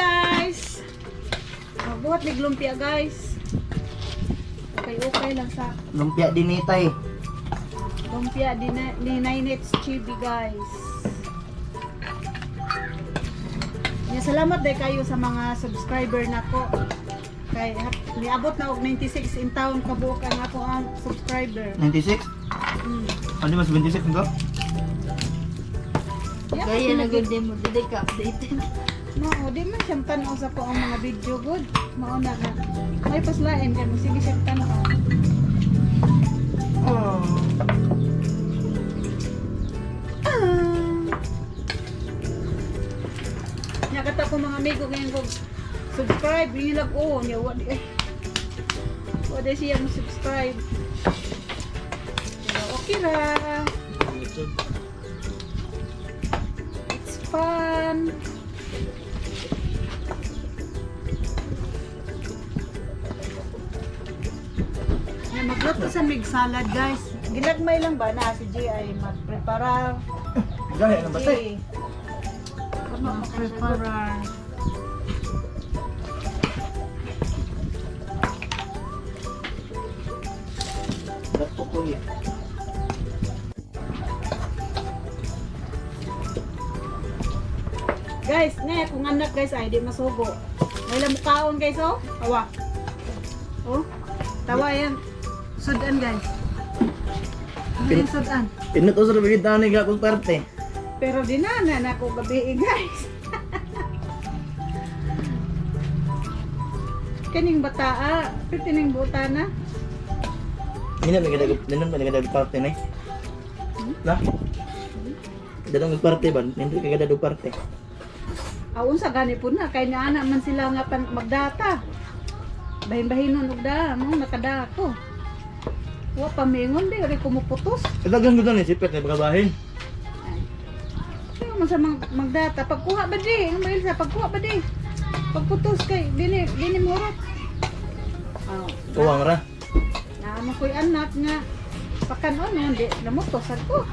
guys. Magbuhat mig lumpia, guys. Okay, okay lang sa Lumpia din ni tay. Lumpia di na, ni Ninets Chibi, guys. Ya, salamat day kayo sa mga subscriber nako. Kay niabot na og 96 in town kabuok ang ako ang subscriber. 96? Ano mas 26 nito? Yeah, Kaya na good day mo, dili ka updated. No, di man siyang tan-aw sa ko ang mga video good. Mao na na. May paslain kay mo sige siyang tan-aw. Oh. Ah. Nya kata ko mga amigo ngayon ko subscribe yun lang, oh nya wa di eh. Wa di siya mo subscribe. Pero okay ra. It's fun. Nya magluto sa mig salad, guys. Ginagmay lang ba na si G ay magpreparar. Gaya ng basta. Magpreparar. Dapo ko eh. Guys, nga kung anak, guys, ay di masugo. May lamukaon, guys, oh. Tawa. Oh. Tawa yan. Sudan, guys. Ano yung sudan? Pinutos ra bigit ni gakong parte. Pero di na na na ako gabi, eh, guys. Kaning bataa, pitining buta na. Hindi na nagdag hindi na nagdag parte na eh. La. Dadong parte ba? Hindi ka gadadog parte. Aon sa gani po na kay naana man sila nga pan magdata. Bahin-bahinon og da, mo nakada ko. Wa pa mingon di ri kumuputos. Dagang gud ni sipet ni pagabahin. Ay. Kaya man sa magdata pagkuha ba di? Ang bail sa pagkuha ba di? Pagputos kay dili dili mohurot. Oh, Tuwang ra. Naamo ko'y anak nga pakanon no, di namutos ko.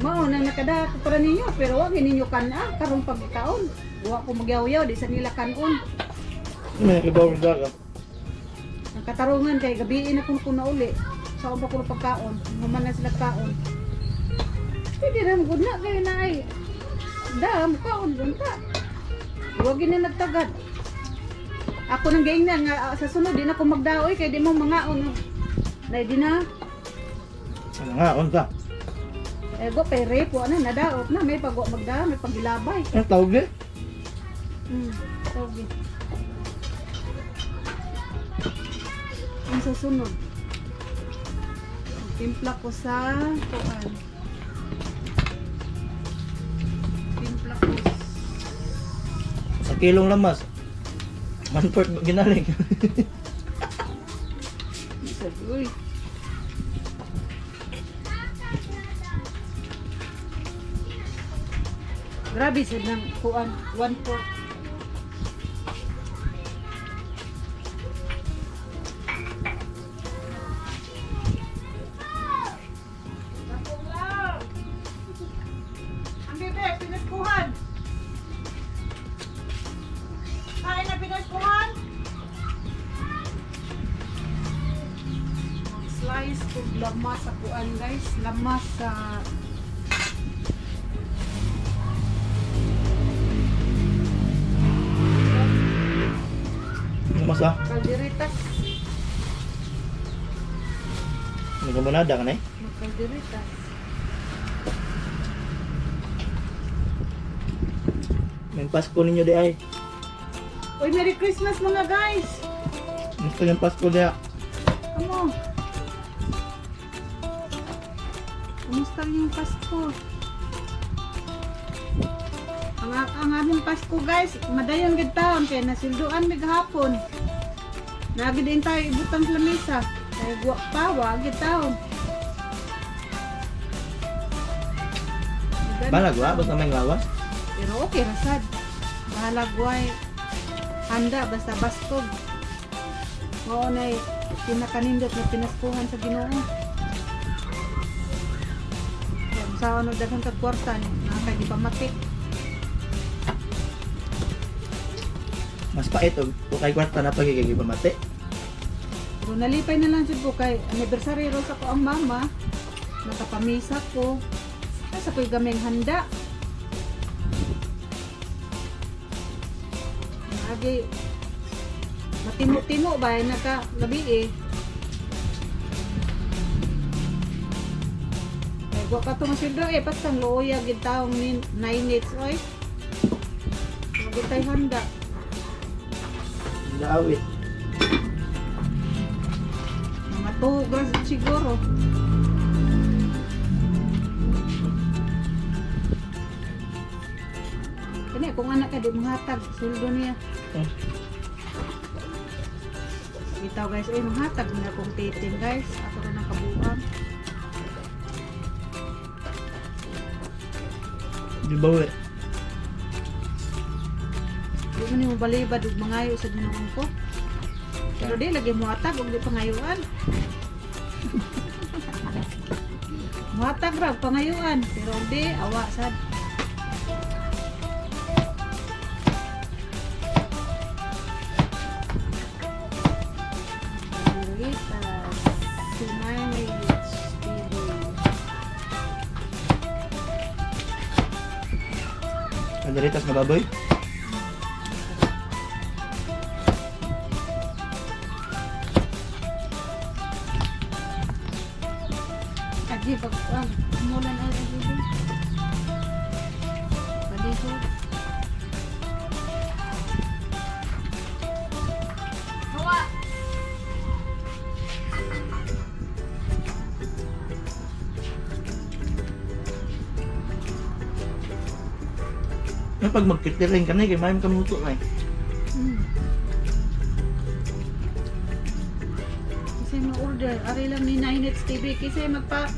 Mao nang nakada ko para ninyo pero wa gid ninyo kan-a karong pagkaon. Wa ko magyaw-yaw di sa nila kanon. May kibaw ka. Ang katarungan kay gabiin na kuno ko na uli. Sa pa ko pagkaon, human na sila kaon. Pwede ra gud na kayo na ay. Da, mukaon dun ta. Wa gid na nagtagad. Ako nang gaingnan nga ah, sa sunod di na ko magdaoy kay di mo mangaon. Nay di na. Ano nga unsa? Eh go pay rape wa na nadaot na may pagwa magda may pagilabay. Ang tawag ni? Tawag. Ang sa sunod. Timpla ko sa kuan. Timpla ko Sa kilong lamas. 1/4 ginaling. sa uy. Grabe sa nang kuan, 1/4. Ang bebe, pinaskuhan. Kain na pinaskuhan. Slice kog lamas sa kuan, guys. Lamas sa Lamas ah. Kalderitas. Nagamunada ka na eh. Magkalderitas. May Pasko ninyo di ay. Uy, Merry Christmas, mga guys! Gusto yung Pasko di ah. Kamo. Kumusta yung Pasko? Ang aming Pasko, guys, madayon gid taon kay nasilduan mig hapon. Nagi din tayo ibutang sa lamesa. Kay wa pa wa gid taon. Balag wa, basta may lawas. Pero okay ra sad. Bahalag way handa basta bastog. Mao nay pinakanindot na pinaskuhan sa Ginoo. Kung sa ano daghan kag kwarta ni, naa kay gipamatik. Mas pait og kay kwarta na pagiging pamati. Pero nalipay na lang jud ko kay anniversary ro sa ko ang mama. Nakapamisa ko. Asa ko'y gameng handa. Agi matimo-timo ba naka gabi eh. Kay wa pa to masweldo eh pastang luoya gid taong ni 9 minutes oy. Magitay handa. Daawit. Mga 2 grams siguro. Kani kung anak ka di manghatag sweldo niya. Bitaw guys, ay manghatag na akong titin guys. Ako na ng kabuuan. Di ba we? Di mo nimo balibad ug mangayo sa Ginoo ko. Pero di lagi mohatag ug di pangayuan. Mohatag ra og pangayuan, pero og di awa sad. Margaritas, Sinanich TV. Kalderitas na baboy. Agi pag umulan ay agi di. Baliho. Hawa! Ano pag magkitiring ka na kay mayam kamuto na eh. Kasi mo-order, ari lang ni Nine Hits TV kasi magpa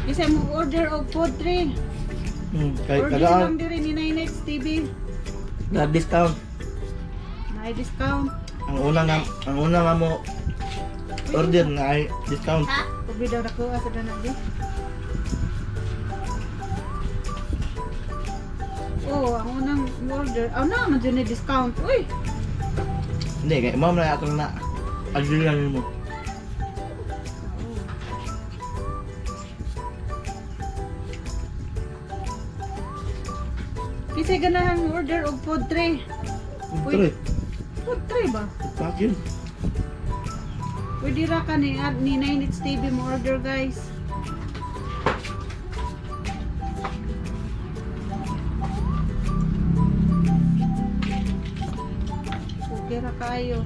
kasi mo order og food tray. Kay Order tagaan lang diri ni Nine Hits TV. na discount. Na discount. Ang una nga mo order na ay discount. Ha? Pobre daw nakuha sa danak di. Oh, ang unang order. Oh, na, man dyan ni discount. Uy, Hindi kay mo na ato na agrihan mo. Kasi ganahan mo order og food tray. Uy. Tre, Food tray ba? bakit? Pwede ra ka ni Nine Hits TV mo order guys. Okay ra kayo.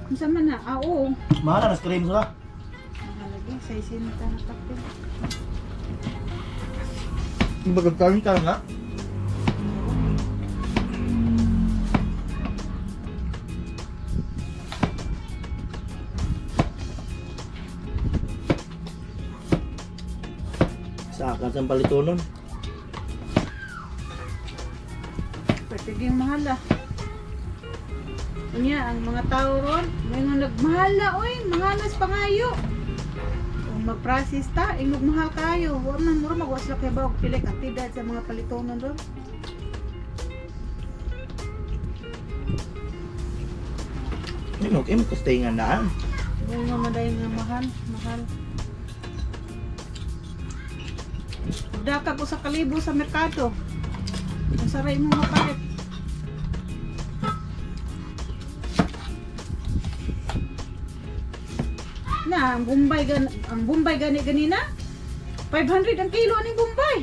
Unsa man na? Ah, oo. Mahal na stream sa. Nakalagi, 60 na kape. Bagag ka nga. Sa akin sa palitonon. Pwede mahal ah. Unya, ang mga tao ron, may nga nagmahal na, oy, mahalas pangayo. Kung mag-process ta, ingog mahal kayo. Wa man mura magwa sila kay ba og pili kantidad sa mga palitonon ron. Hindi mo kayo magkastay nga naan. May nga maday nga mahal, mahal. Daka ko sa kalibo sa merkado. Ang saray mo mapalit. Na, ang Bombay gani ganina. 500 ang kilo aning Bombay.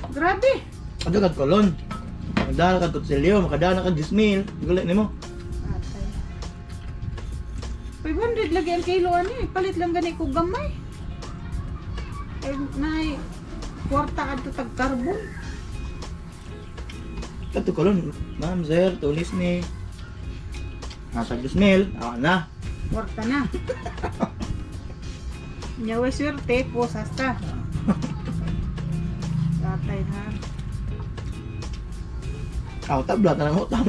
Grabe. Ano kag kolon? Magdala kag kutsilyo, makadala kag 10,000. Gulit nimo. Atay. 500 lagi ang kilo ani, palit lang gani ko gamay. Eh nay kwarta adto tag carbon. Kadto kolon, ma'am sir, tulis ni. Nasa 10,000, awa na. Kwarta na. Nyawe swerte po sasta. Tatay ha. Aw, tabla na lang utang.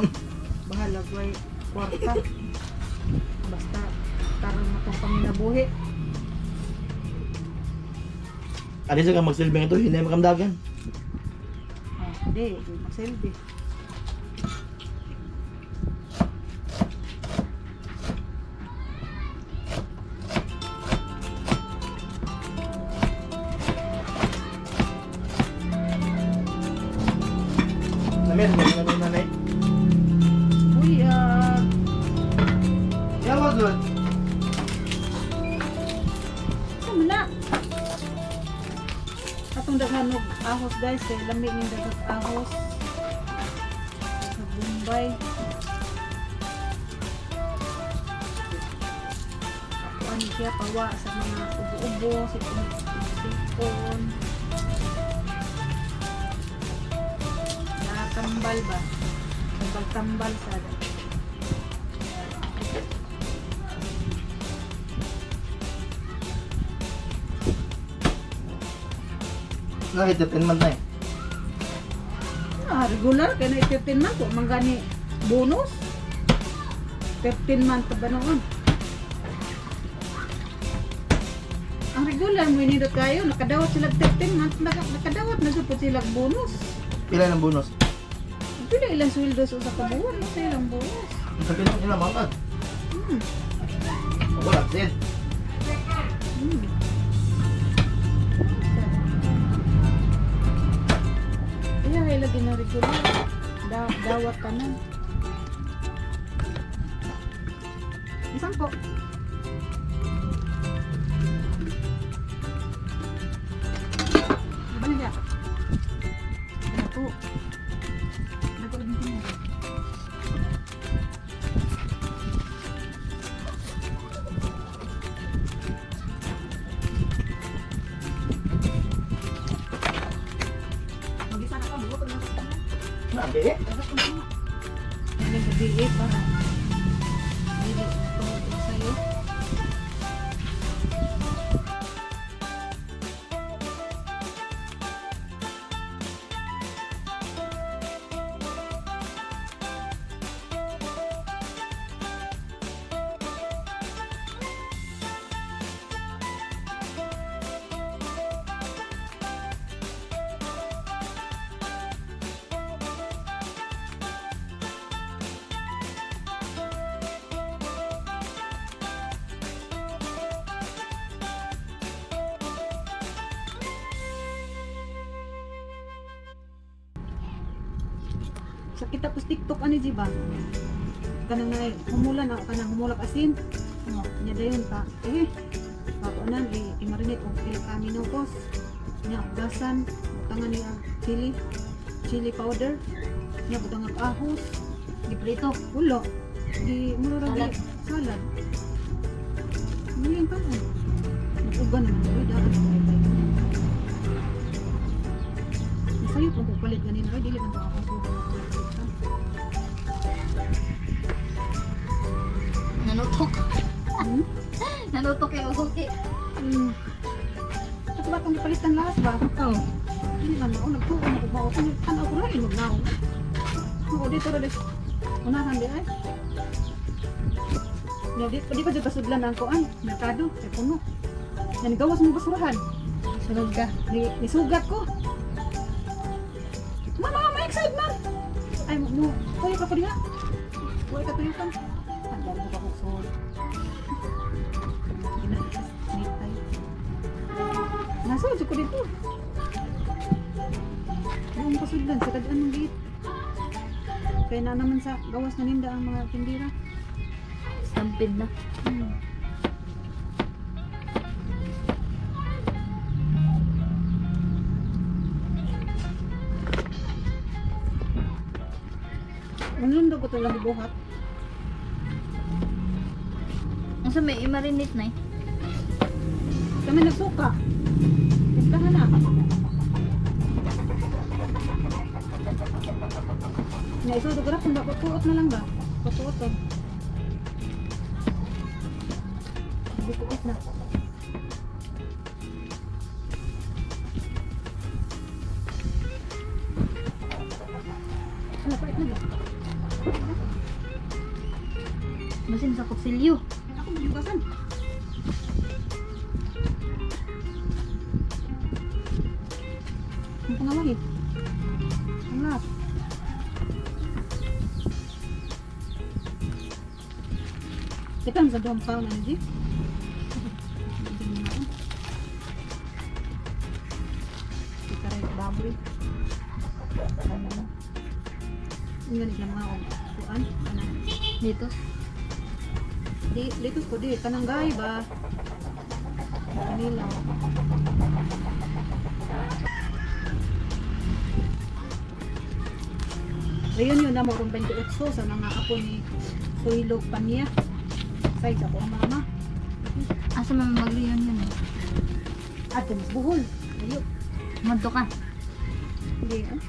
Bahala way kwarta. Basta tarong na kong panginabuhi. Adi sa ka magsilbi nga to, hindi makamdagan. Ah, di, di magsilbi. Namir, mo na nanay. Uy, Yawa doon. Sama na. Atong daghan og ahos, guys, kay lami ning daghang ahos. Sa Bombay. Kuan siya pawa sa mga ubo-ubo, sipon, sipon. Nakatambal ba? Tambal-tambal sa Nakita 10 month na eh. Ah, regular kay na 15 month wa man gani bonus. 13 month pa ba noon? Ang regular mo inindot kayo, nakadawat sila 13 month, nakadawat na jud po sila bonus. Pila ng bonus? Pila ilang sweldo sa usa ka buwan, sa ilang bonus. Ang sabi ng ilang mga Wala, sin. Kaya kay lagi na regular. Dawat ka na. Isang po. Ano niya? Ano po? Ano po lagi niya? Mag-isa na ka, magutom na ka. Na, bili. Hindi gabi eh, para dili tuhod sa'yo. Sa kita ko TikTok ani di ba? Kanang na humula na kanang humulak asin. Oh. Nya dayon pa. Eh, pakuanan eh i-marinate og pila ka minutos. Nya ugasan, butangan niya chili, chili powder. Nya butangan ahos. Giprito. Wala. Di mura ra Salad. di salad. Ano yung kanon? Nag-uga naman ko, dapat ko ay. Nasayo kung palit ganina, ay dili man to ako suga na. Nanutok. Hmm? Nanutok yung usuki. Ito ba itong gipalitan lahas ba? Oh. Hindi man ako nagtuon ako ba ako tanaw ko rin magnaon. Oo, dito ra des. Unahan di ay. Ya, di pa jud kasudlan ang kuan, merkado, kay puno. Yan gawas mo basurahan. Sunod ka. Nisugat ko. Mama, mama, excited man. Ay, mo, tuyo ka ko diha. Huwag ka tuyo ka. Ang dami ko ako so. Nasa ko dito. Ang pasudlan sa kadyan ng gate. Kaya na naman sa gawas na ninda ang mga tindira. Stampede na. Ang lundo ko ito lang buhat. Ang sa may i-marinate na eh. Kami nagsuka. Timplahan na. Nga iso do kung dapat tuot na lang ba? Patuot to. Bituot na. Ano pa na? Basin sa kutsilyo. Ako magyugasan. Ang pangalawin. Ang lahat. Kita sa duhang kaon na ni Kita rin baboy. Ingan nila mga kuan. Kanang Dito. Di, litos ko di, kanang gay ba? Kanila. Ayun yun na mo kung 28 sa mga apo ni Suilog Panya. Size ako ang mama. Asa man mag-reunion eh. At mas buhol. Ayo. Madto ka. Hindi ah.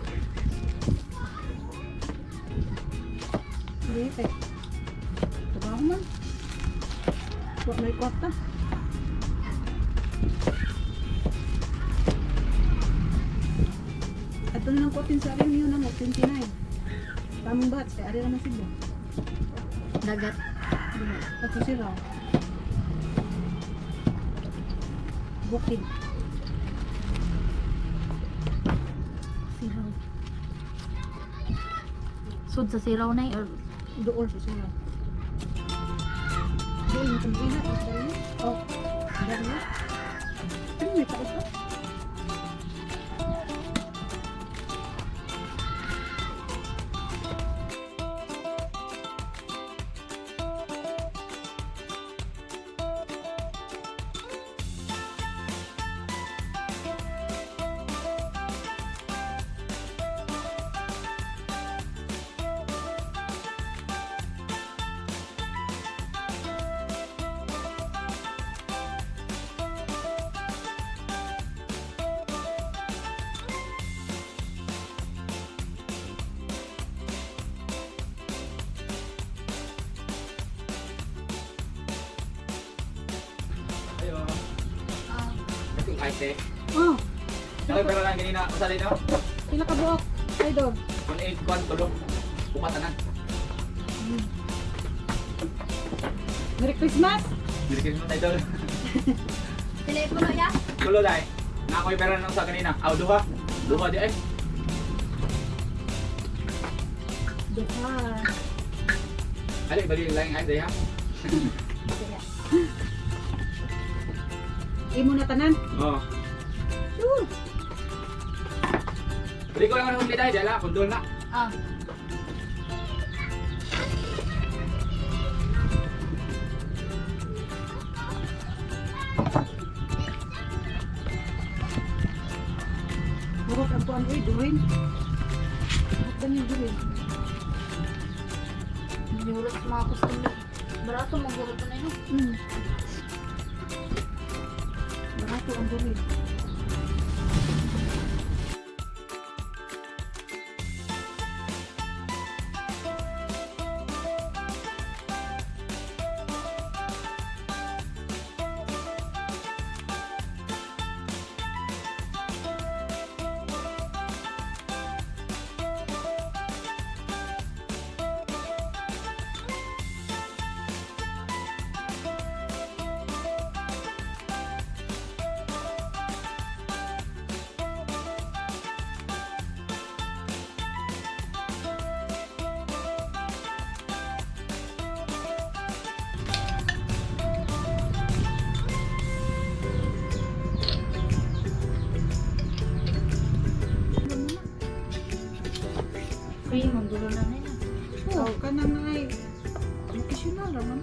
Hindi kay. Trabaho man. Wa may kwarta. Ato na lang kutin sa akin yun ang 29. Tamang batch, kay ari naman Cebu. Dagat. Ato si Raw. Bukid. Siraw. Sud sa siraw na or Doon sa sila. Doon yung kumbina. Oh, dali. Ano may tao pa? Ayo. Ito ay te. Oh, Okay, pero lang ganina usa dito. pila ka buok. Idol. 18 kwan tulo. Bukatanan. Merry Christmas! Dili kayo mo idol. Telepono ya? Tulo dai. Na ako'y pera nang sa kanina. Aw duha. Duha di ay. Duha. Ali bali lang ay dai ha. Imo na tanan. Oh. Sure. Bali ko lang ang huli dai dala kundol na. Ah. Murot ang kuan oy, durin. Murot ganyan durin. Nihulot sa mga customer. Barato maghulot na yun. Barato ang durin. Free, magdulo na na yun. Oh, kanang ay vocational ra man.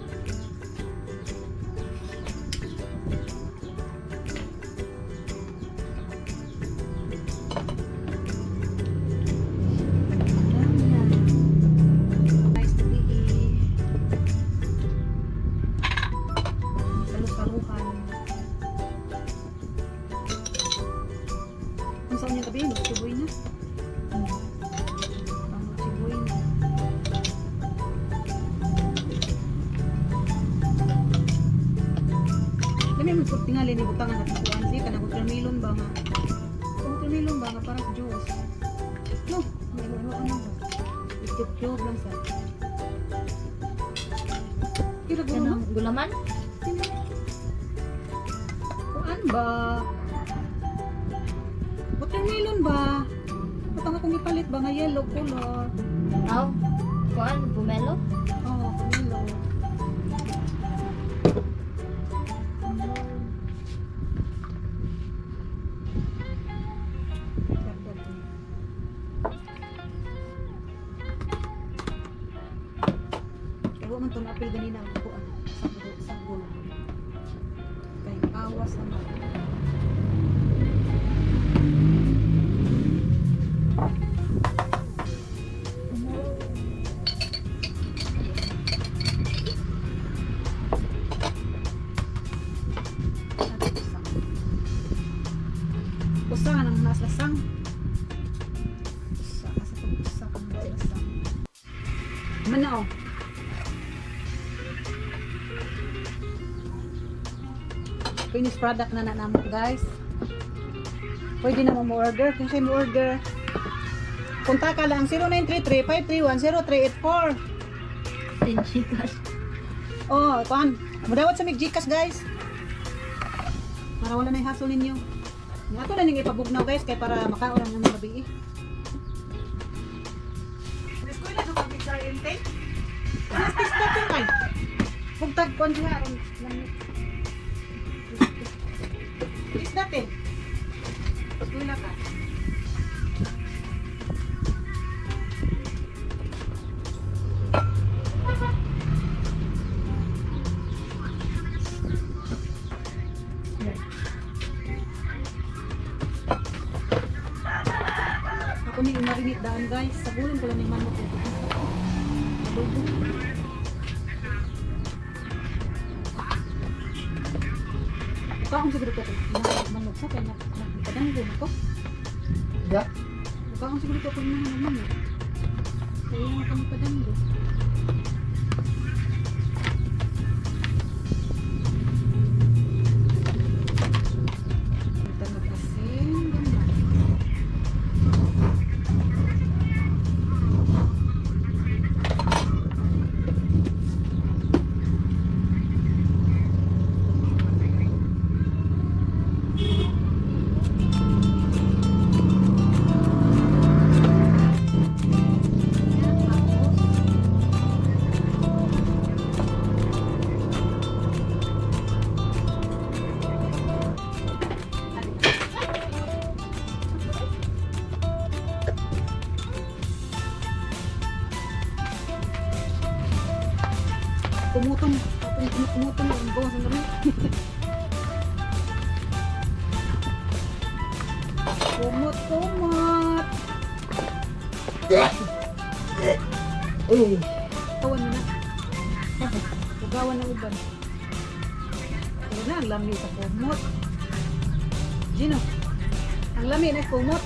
Nice to be here. Salu-saluhan. Kung saan niya gabi, magsiboy na. Magsiboy na. Kami mo pud tingali ni butangan at kuan siya kanang watermelon ba nga. Watermelon ba nga parang juice. No, may ano ano ba? Cube cube lang sa. Kira gulo no? Kanang gulaman? Kuan ba? Watermelon ba? Patang akong ipalit ba nga yellow color? Aw. Kuan, bumelo? Oo, oh, pomelo. Kaya man ito na-appeal ganina ang kuan sa gulo. Kay awas ang mga. Usa nga nang naslasang. Usa asa tong usa ka nang naslasang. Man na oh. Finished product na na namo guys. Pwede na mo order kung sa'yo mo order. Kontak ka lang 0933-531-0384. Sin Gcash. Oh, kuan. Mudawat sa mig Gcash guys. Para wala na yung hassle ninyo. Nga ato na ning ipabugnaw guys kay para makaon ang mga gabi. Eskwela do pag sa intake. Anas tista ko kay. Bugtag kuan diha aron lamig. Is natin. Eskwela ka. Ako ni marinate daan guys. Sabulon ko lang ni manok. Adobo. Mukha siguro ko manok sa kay nagpadanggo ko. Ya. Mukha siguro ko kung manok. Kaya nga kami padanggo. Ito na asin, ganyan. Kumutong, kumutong ang bawas ang dami. Kumot, kumot. Uy. Tawan mo na. Ugawan ng uban. Wala na, ang lami sa kumot. Gino, ang lami na kumot.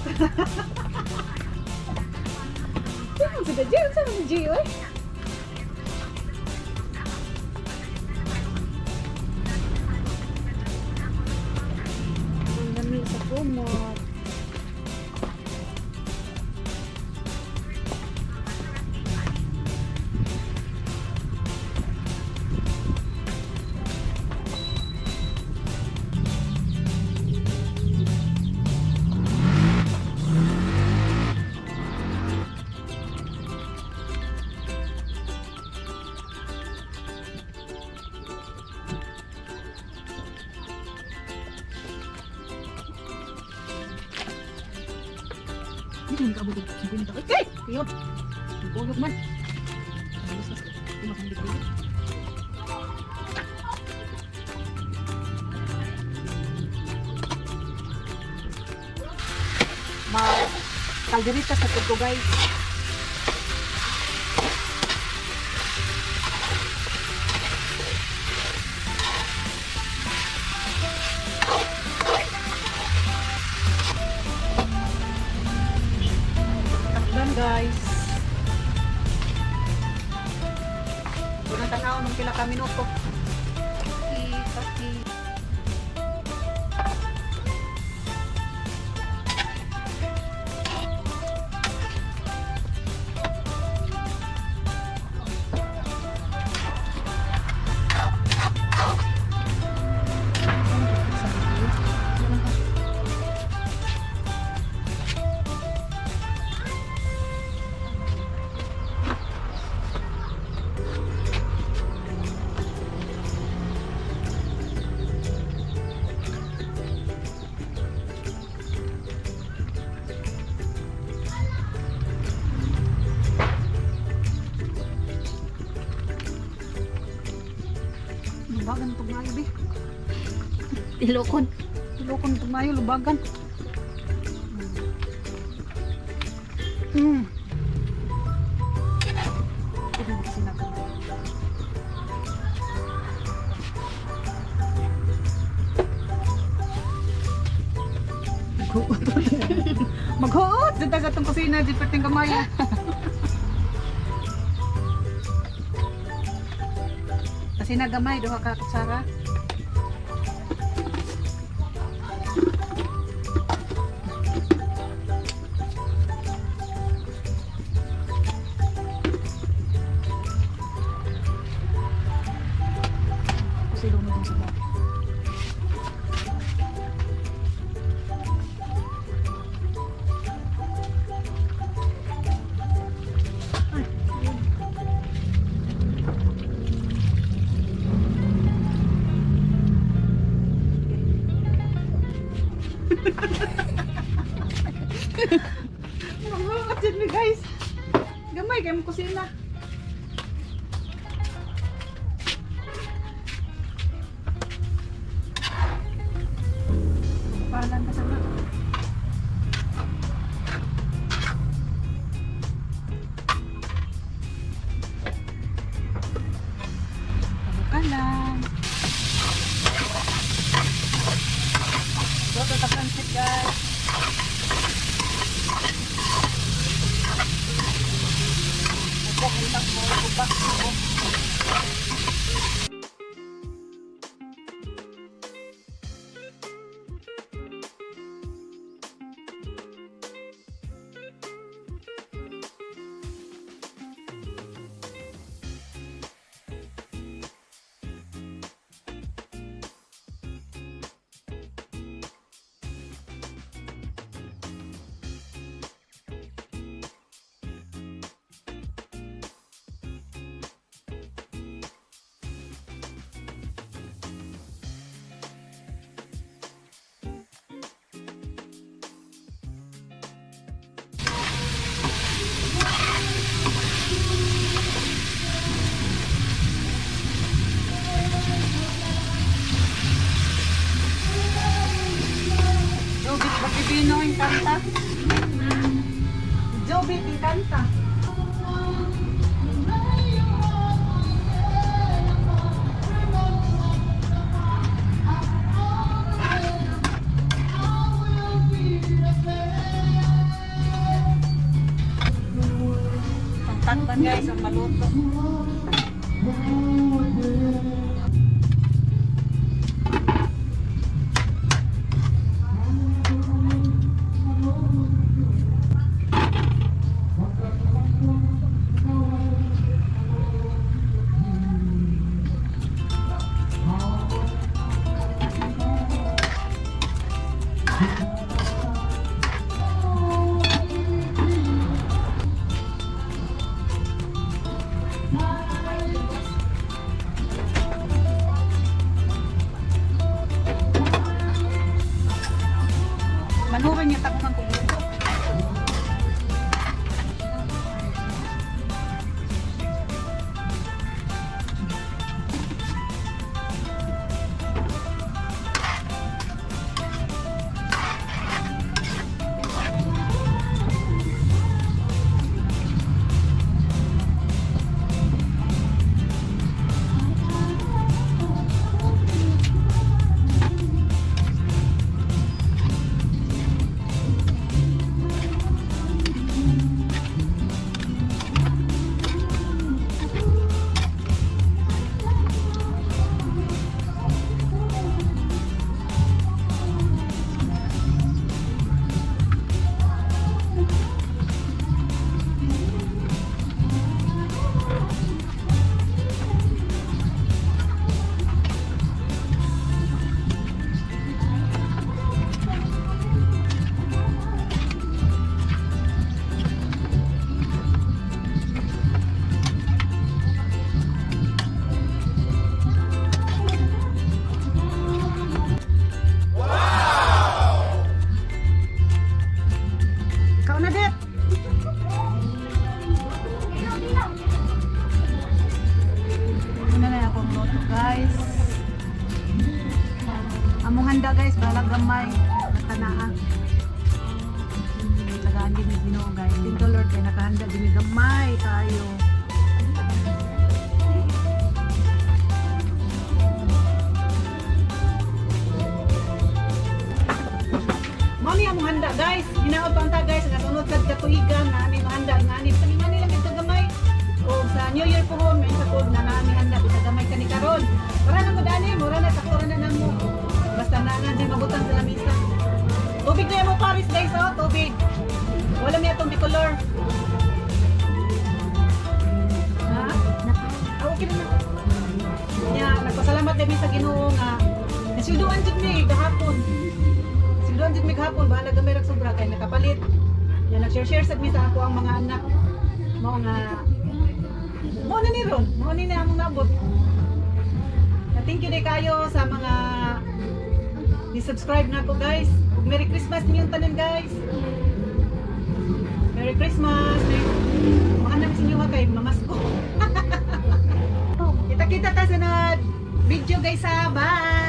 Sino si Gino? Sino si Gio? Eh? Ang lami sa kumot. Hindi na nakaabot og 50. Ay, kay! Yun. Guyog man. Alis na. Hindi ko. Ma kalderitas na ko guys. Takdan guys. Unang tanaw nung pila ka minuto. Taki, taki. Lubagan itong mayo, be. Tilokon. Tulokon itong mayo, lubagan. Ito yung sinabi. Maghuot. Maghuot! Dito sa itong kusina, di perting kamay. Kasi nagamay, duha ka kutsara. Silong mo dun sa baba. Ay, ayun. Magbukat yun mi, guys. Gamay kayo mo kusina. Palan ka sa mga. Kabukalan. Luto ta pansit, guys. Ako, ang mo, kubak mo. Jobit Bagibino yung kanta. Jobit yung kanta. Pangtakban, guys, ang maluto. Manurin niya takot ng kuluto. Ikaw na, Det. Una na akong luto, guys. handa, guys, balag gamay nakanaa. Tagaan din ni Ginoo, guys. Thank you, Lord, kay nakahanda din ni gamay tayo. Mao ni among handa, guys. Hinaot pa ta, guys, nga sunod sa katuigan na aming handa nga ani sa nga nila gid gamay. O sa New Year pohon may sa kod na naami handa kita gamay kani karon. Para na mo dani, mura na sakto ra na namo. Basta na na di mabutang sa lamisa. Tubig na mo Paris, guys, oh, tubig. Wala mi atong bicolor. Ha? Ah, okay na na. Nya, nagpasalamat kami sa Ginoo nga nasilduan jud mi gahapon. Silduan jud mi gahapon, bahala gamay rag sobra kay nakapalit. Nya nag-share-share sad mi sa ako ang mga anak. Mao nga mao na ni ron, mao ni na among naabot. Na thank you day kayo sa mga ni-subscribe na ako, guys. Ug Merry Christmas ninyong tanan, guys. Merry Christmas. Merry. Mahanap sa inyo ha kay mamasko. Kita-kita ta sa sunod video, guys, ha. Bye.